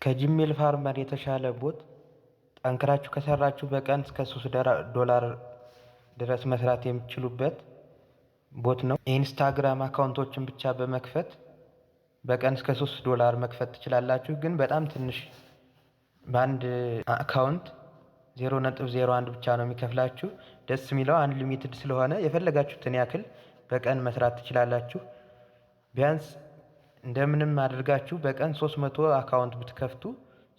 ከ Gmail Farmer የተሻለ bot ጠንክራችሁ ከሰራችሁ በቀን እስከ 3 ዶላር ድረስ መስራት የምትችሉበት bot ነው። የኢንስታግራም account ኦችን ብቻ በመክፈት በቀን እስከ 3 ዶላር መክፈት ትችላላችሁ። ግን በጣም ትንሽ፣ በአንድ account 0.01 ብቻ ነው የሚከፍላችሁ። ደስ የሚለው unlimited ስለሆነ የፈለጋችሁትን ያክል በቀን መስራት ትችላላችሁ። ቢያንስ እንደምንም አድርጋችሁ በቀን 300 account ብትከፍቱ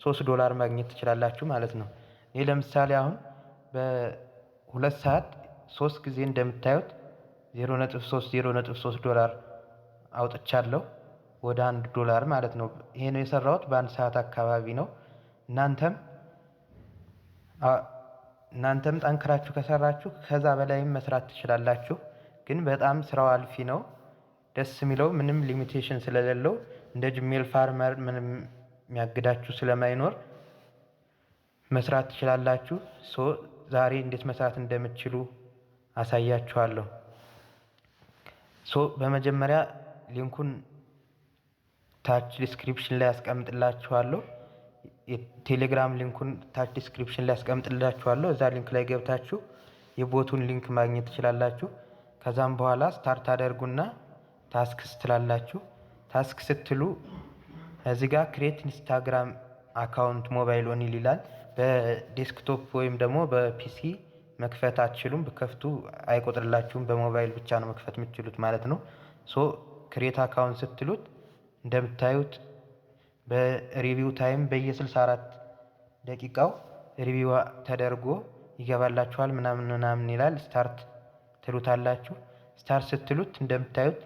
3 ዶላር ማግኘት ትችላላችሁ ማለት ነው። እኔ ለምሳሌ አሁን በ2 ሰዓት ሶስት ጊዜ እንደምታዩት 0.3 0.3 ዶላር አውጥቻለሁ፣ ወደ 1 ዶላር ማለት ነው። ይሄ ነው የሰራሁት በአንድ ሰዓት አካባቢ ነው። እናንተም ጠንክራችሁ ከሰራችሁ ከዛ በላይም መስራት ትችላላችሁ። ግን በጣም ስራው አልፊ ነው። ደስ የሚለው ምንም limitation ስለሌለው፣ እንደ Gmail Farmer ምንም የሚያግዳችሁ ስለማይኖር መስራት ትችላላችሁ። So ዛሬ እንዴት መስራት እንደምትችሉ አሳያችኋለሁ። So በመጀመሪያ link ኡን ታች description ላይ አስቀምጥላችኋለሁ። የቴሌግራም link ኡን ታች description ላይ አስቀምጥላችኋለሁ። እዛ link ላይ ገብታችሁ የ bot ኡን link ማግኘት ትችላላችሁ። ከዛም በኋላ start አደርጉና tasks ትላላችሁ። Task ስትሉ እዚህ ጋር create Instagram account mobile only ይላል። በ desktop ወይም ደግሞ በ PC መክፈት አትችሉም። ብከፍቱ አይቆጥርላችሁም። በሞባይል ብቻ ነው መክፈት የምትችሉት ማለት ነው። So create account ስትሉት እንደምታዩት በ review time በየ64 ደቂቃው review ተደርጎ ይገባላችኋል ምናምን ምናምን ይላል። Start ትሉታላችሁ። Start ስትሉት እንደምታዩት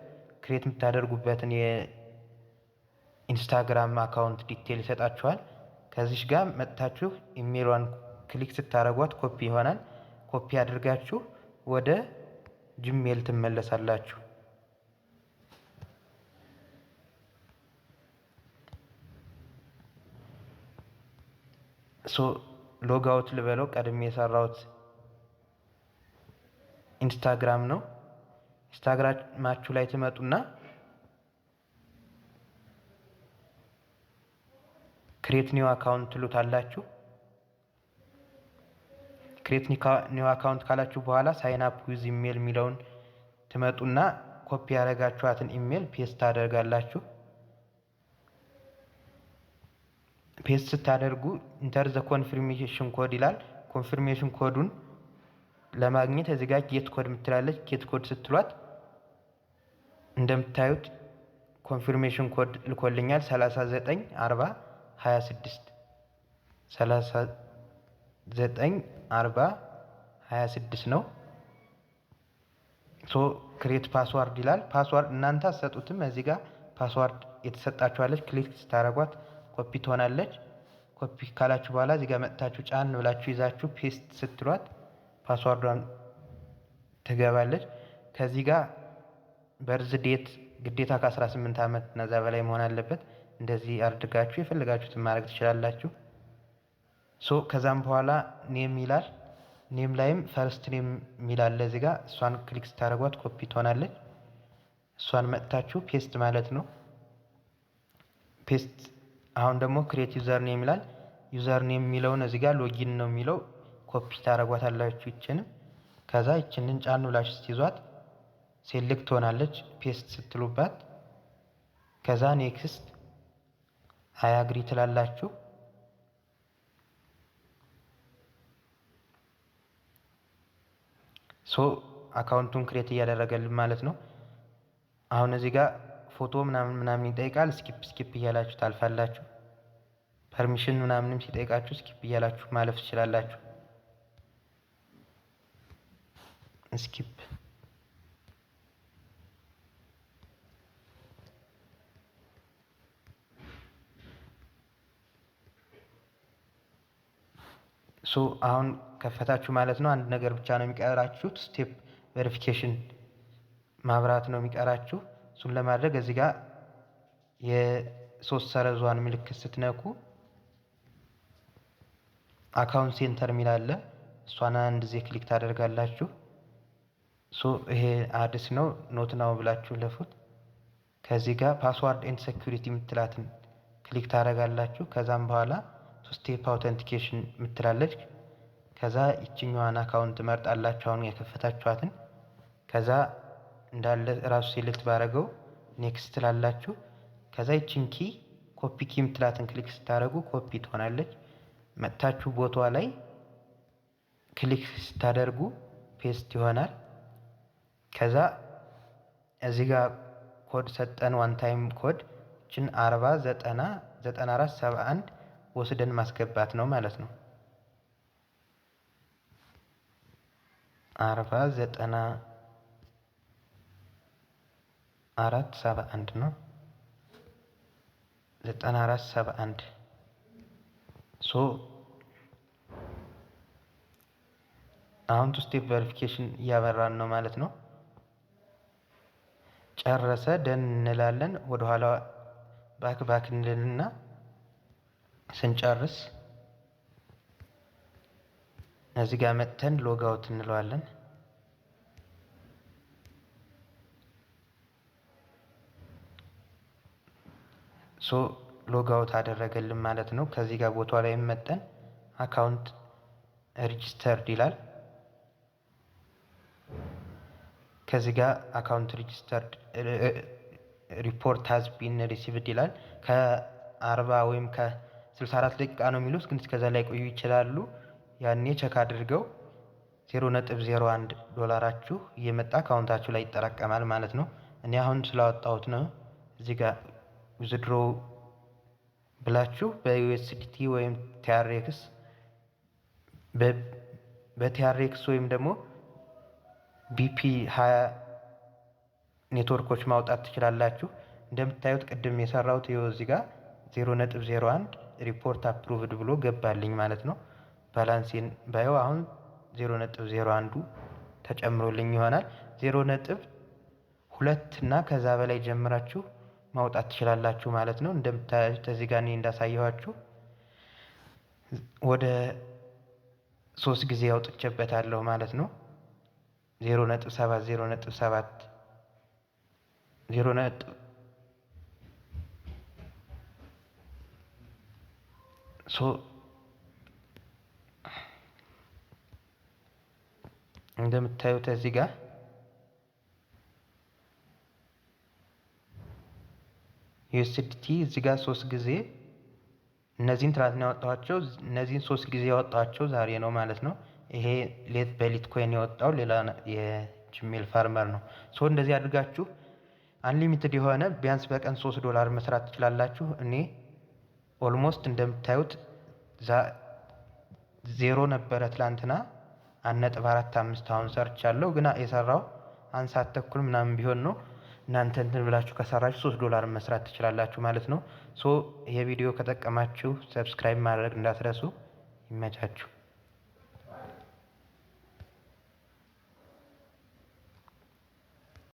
create የምታደርጉበትን የኢንስታግራም account detail ይሰጣችኋል። ከዚች ጋር መጥታችሁ email ኧን click ስታደርጓት ኮፒ ይሆናል። ኮፒ አድርጋችሁ ወደ Gmail ትመለሳላችሁ። So logout ልበለው፣ ቀድሜ የሰራሁት ኢንስታግራም ነው። ኢንስታግራማችሁ ላይ ትመጡና create new account ትሉታላችሁ። Create new account ካላችሁ በኋላ sign up with email የሚለውን ትመጡና ኮፒ ያደረጋችኋትን email paste ታደርጋላችሁ። Paste ስታደርጉ enter the confirmation code ይላል። Confirmation code ኡን ለማግኘት እዚህ ጋር get code የምትላለች፣ get code ስትሏት እንደምታዩት confirmation code ልኮልኛል። 39 40 26፣ 39 40 26 ነው። So create password ይላል። Password እናንተ አትሰጡትም። እዚህ ጋር password የተሰጣችኋለች፣ click ስታደርጓት ኮፒ ትሆናለች። ኮፒ ካላችሁ በኋላ እዚህ ጋር መጥታችሁ ጫን ብላችሁ ይዛችሁ paste ስትሏት password ኧን ትገባለች። ከዚህ ጋር birth date ግዴታ ከ18 ዓመት እና ከዛ በላይ መሆን አለበት። እንደዚህ አድርጋችሁ የፈለጋችሁትን ማድረግ ትችላላችሁ። So ከዛም በኋላ name ይላል። Name ላይም first name የሚል አለ እዚህ ጋር፣ እሷን click ስታደርጓት ኮፒ ትሆናለች። እሷን መጥታችሁ paste ማለት ነው። Paste። አሁን ደግሞ create username ይላል። Username የሚለውን እዚህ ጋር login ነው የሚለው፣ ኮፒ ታደርጓታላችሁ ይችንም። ከዛ ይችንን ጫን ብላችሁ ስትይዟት select ትሆናለች paste ስትሉባት። ከዛ next፣ I agree ትላላችሁ። So account ኡን create እያደረገልን ማለት ነው። አሁን እዚህ ጋር ፎቶ ምናምን ምናምን ይጠይቃል። Skip skip እያላችሁ ታልፋላችሁ። Permission ምናምንም ሲጠይቃችሁ skip እያላችሁ ማለፍ ትችላላችሁ። Skip። So አሁን ከፈታችሁ ማለት ነው። አንድ ነገር ብቻ ነው የሚቀራችሁ፣ step verification ማብራት ነው የሚቀራችሁ። እሱን ለማድረግ እዚህ ጋር የሶስት ሰረዟን ምልክት ስትነኩ account center የሚል አለ። እሷን አንድ ጊዜ click ታደርጋላችሁ። So ይሄ አዲስ ነው፣ not now ብላችሁ ለፉት። ከዚህ ጋር password and security የምትላትን Click ታደርጋላችሁ። ከዛም በኋላ two step authentication ምትላለች። ከዛ ይችኛዋን account መርጣላችሁ፣ አሁን የከፈታችኋትን። ከዛ እንዳለ ራሱ select ባረገው next ትላላችሁ። ከዛ ይችን key copy key ምትላትን click ስታደርጉ ኮፒ ትሆናለች። መጥታችሁ ቦታዋ ላይ click ስታደርጉ paste ይሆናል። ከዛ እዚህ ጋር ኮድ ሰጠን፣ one time code ችን 40 90 94 71 ወስደን ማስገባት ነው ማለት ነው። 40 94 71 ነው። 94 71። So አሁን two step verification እያበራን ነው ማለት ነው። ጨረሰ፣ done እንላለን። ወደኋላ back back እንልና ስንጨርስ እዚህ ጋር መጥተን log out እንለዋለን። So log out አደረገልን ማለት ነው። ከዚህ ጋር ቦታው ላይ መጠን account registered ይላል። ከዚህ ጋር account registered, report has been received ይላል። ከ40 ወይም ከ64 ደቂቃ ነው የሚሉት፣ ግን እስከዛ ላይ ቆዩ ይችላሉ። ያኔ check አድርገው 0.01 ዶላራችሁ እየመጣ account ኣችሁ ላይ ይጠራቀማል ማለት ነው። እኔ አሁን ስላወጣሁት ነው። እዚህ ጋር withdraw ብላችሁ በ USDT ወይም TRX፣ በ TRX ወይም ደግሞ BEP 20 ኔትወርኮች ማውጣት ትችላላችሁ። እንደምታዩት ቅድም የሰራሁት ይኸው እዚህ ጋር 0.01 report approved ብሎ ገባልኝ ማለት ነው። Balance ኤን ባየው አሁን 0.01ዱ ተጨምሮልኝ ይሆናል። 0.2 እና ከዛ በላይ ጀምራችሁ ማውጣት ትችላላችሁ ማለት ነው። እንደምታዩት እዚህ ጋር እኔ እንዳሳየኋችሁ ወደ ሶስት ጊዜ አውጥቼበታለሁ ማለት ነው። 0.7፣ 0.7፣ ዜሮ ነጥብ so እንደምታዩት እዚህ ጋር USDT እዚህ ጋር ሶስት ጊዜ፣ እነዚህን ትናንትና ያወጣኋቸው፣ እነዚህን ሶስት ጊዜ ያወጣኋቸው ዛሬ ነው ማለት ነው። ይሄ ሌት በ Litecoin የወጣው ሌላ የ Gmail Farmer ነው። So እንደዚህ አድርጋችሁ unlimited የሆነ ቢያንስ በቀን 3 ዶላር መስራት ትችላላችሁ። እኔ almost እንደምታዩት ዜሮ ነበረ ትላንትና፣ 1.45 አሁን ሰርቻለሁ። ግን የሰራው 1 ሰዓት ተኩል ምናምን ቢሆን ነው። እናንተ እንትን ብላችሁ ከሰራችሁ 3 ዶላር መስራት ትችላላችሁ ማለት ነው። So ይሄ ቪዲዮ ከጠቀማችሁ subscribe ማድረግ እንዳትረሱ። ይመቻችሁ።